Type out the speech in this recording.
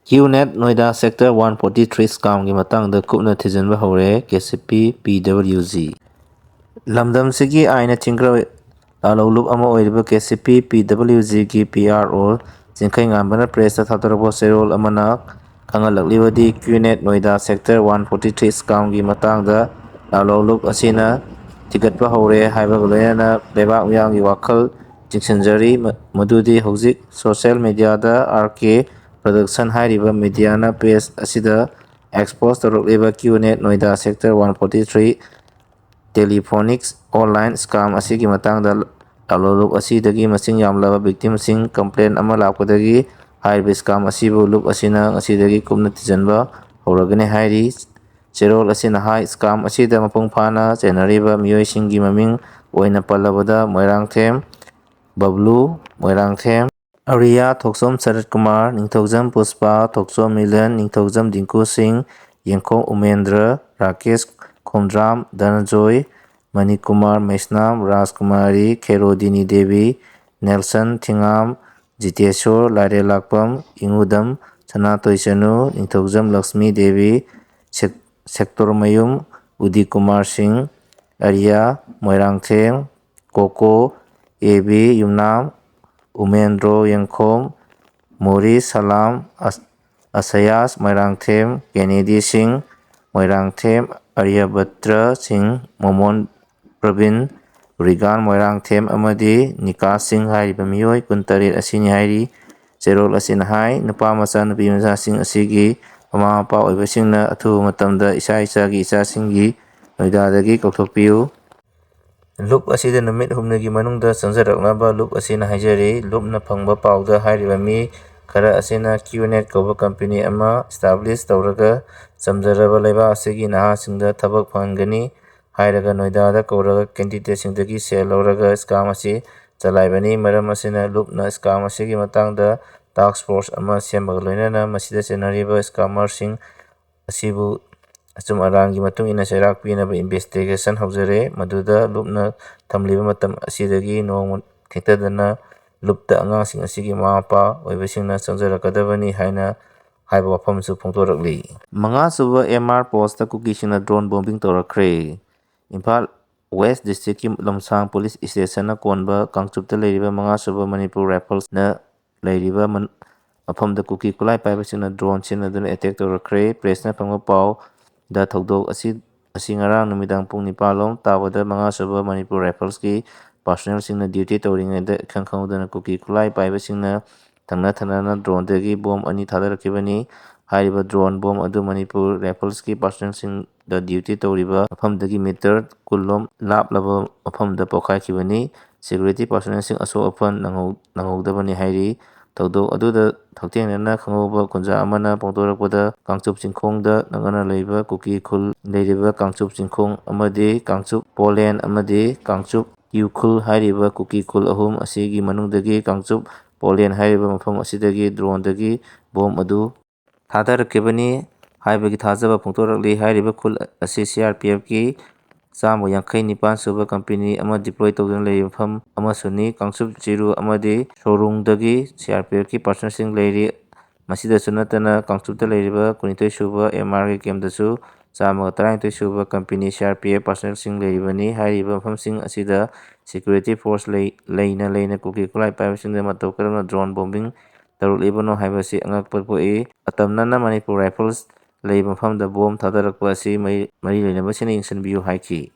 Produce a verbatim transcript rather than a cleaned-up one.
QNet Noida Sector one forty three scamꯒꯤ ꯃꯇꯥꯡꯗ ꯀꯨꯞꯅ ꯊꯤꯖꯤꯟꯕ ꯍꯧꯔꯦ ꯀꯦ ꯁꯤ ꯄꯤ ꯄꯤ ꯗꯕ꯭ꯂꯤꯎ ꯖꯤ꯫ ꯂꯝꯗꯝꯁꯤꯒꯤ ꯑꯥꯏꯟꯅ ꯊꯤꯡꯈ꯭ꯔ ꯂꯥꯂꯣꯡ ꯂꯨꯞ ꯑꯃ ꯑꯣꯏꯔꯤꯕ ꯀꯦ ꯁꯤ ꯄꯤ ꯄꯤ ꯗꯕ꯭ꯂꯤꯎ ꯖꯤꯒꯤ ꯄꯤ ꯑꯥꯔ ꯑꯣ ꯆꯤꯡꯈꯩꯉꯥꯟꯕꯅ ꯄ꯭ꯔꯦꯁꯇ ꯊꯥꯗꯣꯔꯛꯄ ꯆꯦꯔꯣꯜ ꯑꯃꯅ ꯈꯪꯍꯜꯂꯛꯂꯤꯕꯗꯤ, QNet Noida Sector one forty three scamꯒꯤ ꯃꯇꯥꯡꯗ ꯂꯥꯂꯣꯡ ꯂꯨꯞ ꯑꯁꯤꯅ ꯊꯤꯒꯠꯄ ꯍꯧꯔꯦ ꯍꯥꯏꯕꯒ ꯂꯣꯏꯅꯅ ꯂꯩꯕꯥꯛ ꯃꯤꯌꯥꯝꯒꯤ ꯋꯥꯈꯜ ꯆꯤꯡꯁꯤꯟꯖꯔꯤ, ꯃ-, ꯃꯗꯨꯗꯤ ꯍꯧꯖꯤꯛ social mediaꯗ ꯑꯥꯔ ꯀꯦ Production ꯍꯥꯏꯔꯤꯕ mediaꯅ page ꯑꯁꯤꯗ expose ꯇꯧꯔꯛꯂꯤꯕ QNet Noida Sector one forty three Telephonics online scam ꯑꯁꯤꯒꯤ ꯃꯇꯥꯡꯗ ꯂꯥꯂꯣꯡ ꯂꯨꯞ ꯑꯁꯤꯗꯒꯤ ꯃꯁꯤꯡ ꯌꯥꯝꯂꯕ victimꯁꯤꯡ complain ꯑꯃ ꯂꯥꯛꯄꯗꯒꯤ ꯍꯥꯏꯔꯤꯕ scam ꯑꯁꯤꯕꯨ ꯂꯨꯞ ꯑꯁꯤꯅ ꯉꯁꯤꯗꯒꯤ ꯀꯨꯞꯅ ꯊꯤꯖꯤꯟꯕ ꯍꯧꯔꯒꯅꯤ ꯍꯥꯏꯔꯤ꯫ ꯆꯦꯔꯣꯜ ꯑꯁꯤꯅ ꯍꯥꯏ, scam ꯑꯁꯤꯗ ꯃꯄꯨꯡ ꯐꯥꯅ ꯆꯦꯟꯅꯔꯤꯕ ꯃꯤꯑꯣꯏꯁꯤꯡꯒꯤ ꯃꯃꯤꯡ ꯑꯣꯏꯅ ꯄꯜꯂꯕꯗ ꯃꯣꯏꯔꯥꯡꯊꯦꯝ ꯕꯕ꯭ꯂꯨ, ꯃꯣꯏꯔꯥꯡꯊꯦꯝ ꯑꯔꯤꯌꯥ, ꯊꯣꯛꯆꯣꯝ ꯁꯔꯠ ꯀꯨꯃꯥꯔ, ꯅꯤꯡꯊꯧꯖꯝ ꯄꯨꯁꯄꯥ, ꯊꯣꯛꯆꯣꯝ ꯃꯤꯂꯟ, ꯅꯤꯡꯊꯧꯖꯝ ꯗꯤꯡꯀꯨ ꯁꯤꯡ, ꯌꯦꯡꯈꯣꯝ ꯎꯃꯦꯟꯗ꯭ꯔ, ꯔꯥꯀꯦꯁ ꯈꯣꯝꯗ꯭ꯔꯥꯝ, ꯙꯅꯟꯖꯣꯏ, ꯃꯅꯤꯀꯨꯃꯥꯔ ꯃꯩꯁꯅꯥꯝ, ꯔꯥꯖꯀꯨꯃꯥꯔꯤ, ꯈꯦꯔꯣꯗꯤꯅꯤ ꯗꯦꯕꯤ, ꯅꯦꯜꯁꯟ ꯊꯤꯉꯥꯝ, ꯖꯤꯇꯦꯁꯣꯔ, ꯂꯥꯏꯔꯦꯜꯂꯥꯛꯄꯝ, ꯏꯉꯨꯗꯝ ꯁꯅꯥꯇꯣꯏꯆꯅꯨ, ꯅꯤꯡꯊꯧꯖꯝ ꯂꯛꯁꯃꯤ ꯗꯦꯕꯤ, ꯁꯦꯛ-, ꯁꯦꯛꯇꯣꯔꯃꯌꯨꯝ ꯎꯗꯤꯀꯨꯃꯥꯔ ꯁꯤꯡ, ꯑꯔꯤꯌꯥ ꯃꯣꯏꯔꯥꯡꯊꯦꯝ, ꯀꯣꯀꯣ, ꯑꯦ ꯕꯤ ꯌꯨꯝꯅꯥꯝ, ꯎꯃꯦꯟꯗ꯭ꯔꯣ ꯌꯦꯡꯈꯣꯝ, ꯃꯣꯔꯤ ꯁꯂꯥꯝ, ꯑꯁ-, ꯑꯁꯌꯥꯁ ꯃꯣꯏꯔꯥꯡꯊꯦꯝ, ꯀꯦꯅꯦꯗꯤ ꯁꯤꯡ, ꯃꯣꯏꯔꯥꯡꯊꯦꯝ ꯑꯔꯤꯌꯕꯇ꯭ꯔ ꯁꯤꯡ, ꯃꯣꯃꯣꯟ ꯄ꯭ꯔꯕꯤꯟ, ꯔꯤꯒꯥꯟ ꯃꯣꯏꯔꯥꯡꯊꯦꯝ ꯑꯃꯗꯤ ꯅꯤꯀꯥꯁ ꯁꯤꯡ ꯍꯥꯏꯔꯤꯕ ꯃꯤꯑꯣꯏ ꯀꯨꯟꯇꯔꯦꯠ ꯑꯁꯤꯅꯤ ꯍꯥꯏꯔꯤ꯫ ꯆꯦꯔꯣꯜ ꯑꯁꯤꯅ ꯍꯥꯏ, ꯅꯨꯄꯥ ꯃꯆꯥ, ꯅꯨꯄꯤ ꯃꯆꯥꯁꯤꯡ ꯑꯁꯤꯒꯤ ꯃꯃꯥ ꯃꯄꯥ ꯑꯣꯏꯕꯁꯤꯡꯅ ꯑꯊꯨꯕ ꯃꯇꯝꯗ ꯏꯁꯥ ꯏꯁꯥꯒꯤ ꯏꯆꯥꯁꯤꯡꯒꯤ ꯅꯣꯏꯗꯥꯗꯒꯤ ꯀꯧꯊꯣꯛꯄꯤꯌꯨ꯫ ꯂꯨꯞ ꯑꯁꯤꯗ ꯅꯨꯃꯤꯠ ꯍꯨꯝꯅꯤꯒꯤ ꯃꯅꯨꯡꯗ ꯆꯪꯖꯔꯛꯅꯕ ꯂꯨꯞ ꯑꯁꯤꯅ ꯍꯥꯏꯖꯔꯤ꯫ ꯂꯨꯞꯅ ꯐꯪꯕ ꯄꯥꯎꯗ ꯍꯥꯏꯔꯤꯕ ꯃꯤ ꯈꯔ ꯑꯁꯤꯅ QNet ꯀꯧꯕ company ꯑꯃ establish ꯇꯧꯔꯒ ꯆꯝꯖꯔꯕ ꯂꯩꯕꯥꯛ ꯑꯁꯤꯒꯤ ꯅꯍꯥꯁꯤꯡꯗ ꯊꯕꯛ ꯐꯪꯍꯟꯒꯅꯤ ꯍꯥꯏꯔꯒ ꯅꯣꯏꯗꯥꯗ ꯀꯧꯔꯒ candidateꯁꯤꯡꯗꯒꯤ ꯁꯦꯜ ꯂꯧꯔꯒ scam ꯑꯁꯤ ꯆꯂꯥꯏꯕꯅꯤ꯫ ꯃꯔꯝ ꯑꯁꯤꯅ ꯂꯨꯞꯅ scam ꯑꯁꯤꯒꯤ ꯃꯇꯥꯡꯗ task force ꯑꯃ ꯁꯦꯝꯕꯒ ꯂꯣꯏꯅꯅ ꯃꯁꯤꯗ ꯆꯦꯟꯅꯔꯤꯕ scammerꯁꯤꯡ ꯑꯁꯤꯕꯨ ꯑꯆꯨꯝ ꯑꯔꯥꯟꯒꯤ ꯃꯇꯨꯡ ꯏꯟꯅ ꯆꯩꯔꯥꯛ ꯄꯤꯅꯕ investigation ꯍꯧꯖꯔꯦ꯫ ꯃꯗꯨꯗ ꯂꯨꯞꯅ ꯊꯝꯂꯤꯕ ꯃꯇꯝ ꯑꯁꯤꯗꯒꯤ ꯅꯣꯡꯃ ꯊꯦꯡꯊꯗꯅ ꯂꯨꯞꯇ ꯑꯉꯥꯡꯁꯤꯡ ꯑꯁꯤꯒꯤ ꯃꯃꯥ ꯃꯄꯥ ꯑꯣꯏꯕꯁꯤꯡꯅ ꯆꯪꯖꯔꯛꯀꯗꯕꯅꯤ ꯍꯥꯏꯅ ꯍꯥꯏꯕ ꯋꯥꯐꯝꯁꯨ ꯐꯣꯡꯗꯣꯔꯛꯂꯤ꯫ ꯃꯉꯥꯁꯨꯕ ꯑꯦꯝ ꯑꯥꯔ ꯄꯣꯁꯇ ꯀꯨꯀꯤꯁꯤꯡꯅ ꯗ꯭ꯔꯣꯟ ꯕꯣꯝꯕꯤꯡ ꯇꯧꯔꯛꯈ꯭ꯔꯦ꯫ ꯏꯝꯐꯥꯜ ꯋꯦꯁ ꯗꯤꯁꯇ꯭ꯔꯤꯛꯀꯤ ꯂꯝꯁꯥꯡ ꯄꯨꯂꯤꯁ ꯁ꯭ꯇꯦꯁꯟꯅ ꯀꯣꯟꯕ ꯀꯥꯡꯆꯨꯞꯇ ꯂꯩꯔꯤꯕ ꯃꯉꯥꯁꯨꯕ ꯃꯅꯤꯄꯨꯔ ꯔꯥꯏꯐꯜꯁꯅ ꯂꯩꯔꯤꯕ ꯃꯟ-, ꯃꯐꯝꯗ ꯀꯨꯀꯤ ꯈꯨꯠꯂꯥꯏ ꯄꯥꯏꯕꯁꯤꯡꯅ ꯗ꯭ꯔꯣꯟ ꯁꯤꯖꯤꯟꯅꯗꯨꯅ ꯑꯦꯇꯦꯛ ꯇꯧꯔꯛꯈ꯭ꯔꯦ꯫ ꯄ꯭ꯔꯦꯁꯅ ꯐꯪꯕ ꯄꯥꯎꯗ ꯊꯧꯗꯣꯛ ꯑꯁꯤ, ꯑꯁꯤ ꯉꯔꯥꯡ ꯅꯨꯃꯤꯗꯥꯡ ꯄꯨꯡ ꯅꯤꯄꯥꯟ ꯂꯣꯝ ꯇꯥꯕꯗ ꯃꯉꯥꯁꯨꯕ ꯃꯅꯤꯄꯨꯔ ꯔꯥꯏꯐꯜꯁꯀꯤ ꯄꯥꯔꯁꯣꯅꯦꯜꯁꯤꯡꯅ ꯗ꯭ꯌꯨꯇꯤ ꯇꯧꯔꯤꯉꯩꯗ ꯏꯈꯪ ꯈꯪꯍꯧꯗꯅ ꯀꯨꯀꯤ ꯈꯨꯠꯂꯥꯏ ꯄꯥꯏꯕꯁꯤꯡꯅ ꯊꯪꯅ ꯊꯪꯅꯅ ꯗ꯭ꯔꯣꯟꯗꯒꯤ ꯕꯣꯝ ꯑꯅꯤ ꯊꯥꯗꯔꯛꯈꯤꯕꯅꯤ꯫ ꯍꯥꯏꯔꯤꯕ ꯗ꯭ꯔꯣꯟ ꯕꯣꯝ ꯑꯗꯨ ꯃꯅꯤꯄꯨꯔ ꯔꯥꯏꯐꯜꯁꯀꯤ ꯄꯥꯔꯁꯣꯅꯦꯜꯁꯤꯡꯗ ꯗ꯭ꯌꯨꯇꯤ ꯇꯧꯔꯤꯕ ꯃꯐꯝꯗꯒꯤ ꯃꯤꯇꯔ ꯀꯨꯟ ꯂꯣꯝ ꯂꯥꯞꯂꯕ ꯃꯐꯝꯗ ꯄꯣꯈꯥꯏꯈꯤꯕꯅꯤ꯫ ꯁꯦꯀ꯭ꯌꯨꯔꯤꯇꯤ ꯄꯥꯔꯁꯣꯅꯦꯜꯁꯤꯡ ꯑꯁꯣꯛ ꯑꯄꯟ ꯅꯪꯍꯧ-, ꯅꯪꯍꯧꯗꯕꯅꯤ ꯍꯥꯏꯔꯤ꯫ ꯊꯧꯗꯣꯛ ꯑꯗꯨꯗ ꯍꯛꯊꯦꯡꯅꯅ ꯈꯪꯍꯧꯕ ꯈꯨꯟꯖꯥ ꯑꯃꯅ ꯐꯣꯡꯗꯣꯔꯛꯄꯗ, ꯀꯥꯡꯆꯨꯞ ꯆꯤꯡꯈꯣꯡꯗ ꯅꯛꯅꯅ ꯂꯩꯕ ꯀꯨꯀꯤ ꯈꯨꯜ ꯂꯩꯔꯤꯕ ꯀꯥꯡꯆꯨꯞ ꯆꯤꯡꯈꯣꯡ ꯑꯃꯗꯤ ꯀꯥꯡꯆꯨꯞ ꯄꯣꯂꯦꯟ ꯑꯃꯗꯤ ꯀꯥꯡꯆꯨꯞ ꯀ꯭ꯌꯨ ꯈꯨꯜ ꯍꯥꯏꯔꯤꯕ ꯀꯨꯀꯤ ꯈꯨꯜ ꯑꯍꯨꯝ ꯑꯁꯤꯒꯤ ꯃꯅꯨꯡꯗꯒꯤ ꯀꯥꯡꯆꯨꯞ ꯄꯣꯂꯦꯟ ꯍꯥꯏꯔꯤꯕ ꯃꯐꯝ ꯑꯁꯤꯗꯒꯤ ꯗ꯭ꯔꯣꯟꯗꯒꯤ ꯕꯣꯝ ꯑꯗꯨ ꯊꯥꯗꯔꯛꯈꯤꯕꯅꯤ ꯍꯥꯏꯕꯒꯤ ꯊꯥꯖꯕ ꯐꯣꯡꯗꯣꯔꯛꯂꯤ꯫ ꯍꯥꯏꯔꯤꯕ ꯈꯨꯜ ꯑꯁꯤ ꯁꯤ ꯑꯥꯔ ꯄꯤ ꯑꯦꯐꯀꯤ ꯆꯥꯝꯃ ꯌꯥꯡꯈꯩ ꯅꯤꯄꯥꯟ ꯁꯨꯕ ꯀꯝꯄꯦꯅꯤ ꯑꯃ ꯗꯤꯄ꯭ꯂꯣꯏ ꯇꯧꯗꯨꯅ ꯂꯩꯔꯤꯕ ꯃꯐꯝ ꯑꯃꯁꯨꯅꯤ꯫ ꯀꯥꯡꯆꯨꯞ ꯆꯤꯔꯨ ꯑꯃꯗꯤ ꯁꯣꯔꯨꯡꯗꯒꯤ ꯁꯤ ꯑꯥꯔ ꯄꯤ ꯑꯦꯐꯀꯤ ꯄꯥꯔꯁꯣꯅꯦꯜꯁꯤꯡ ꯂꯩꯔꯤ꯫ ꯃꯁꯤꯗꯁꯨ ꯅꯠꯇꯅ, ꯀꯥꯡꯆꯨꯞꯇ ꯂꯩꯔꯤꯕ ꯀꯨꯟꯅꯤꯊꯣꯏ ꯁꯨꯕ ꯑꯦꯝ ꯑꯥꯔꯒꯤ ꯀꯦꯝꯗꯁꯨ ꯆꯥꯝꯃꯒ ꯇꯔꯥꯅꯤꯊꯣꯏ ꯁꯨꯕ company C R P F ꯄꯥꯔꯁꯣꯅꯦꯜꯁꯤꯡ ꯂꯩꯔꯤꯕꯅꯤ꯫ ꯍꯥꯏꯔꯤꯕ ꯃꯐꯝꯁꯤꯡ ꯑꯁꯤꯗ ꯁꯦꯀ꯭ꯌꯨꯔꯤꯇꯤ ꯐꯣꯔꯁ ꯂꯩ-, ꯂꯩꯅ ꯂꯩꯅ ꯀꯨꯀꯤ ꯈꯨꯠꯂꯥꯏ ꯄꯥꯏꯕꯁꯤꯡꯅ ꯃꯇꯧ ꯀꯔꯝꯅ ꯗ꯭ꯔꯣꯟ ꯕꯣꯝꯕꯤꯡ ꯇꯧꯔꯛꯂꯤꯕꯅꯣ ꯍꯥꯏꯕꯁꯤ ꯑꯉꯛꯄ ꯄꯣꯛꯏ꯫ ꯃꯇꯝ ꯅꯥꯏꯅ ꯃꯅꯤꯄꯨꯔ ꯔꯥꯏꯐꯜꯁ ꯂꯩꯕ ꯃꯐꯝꯗ ꯕꯣꯝ ꯊꯥꯗꯔꯛꯄ ꯑꯁꯤ ꯃꯔꯤ, ꯃꯔꯤ ꯂꯩꯅꯕꯁꯤꯡꯅ ꯌꯦꯡꯁꯤꯟꯕꯤꯌꯨ ꯍꯥꯏꯈꯤ꯫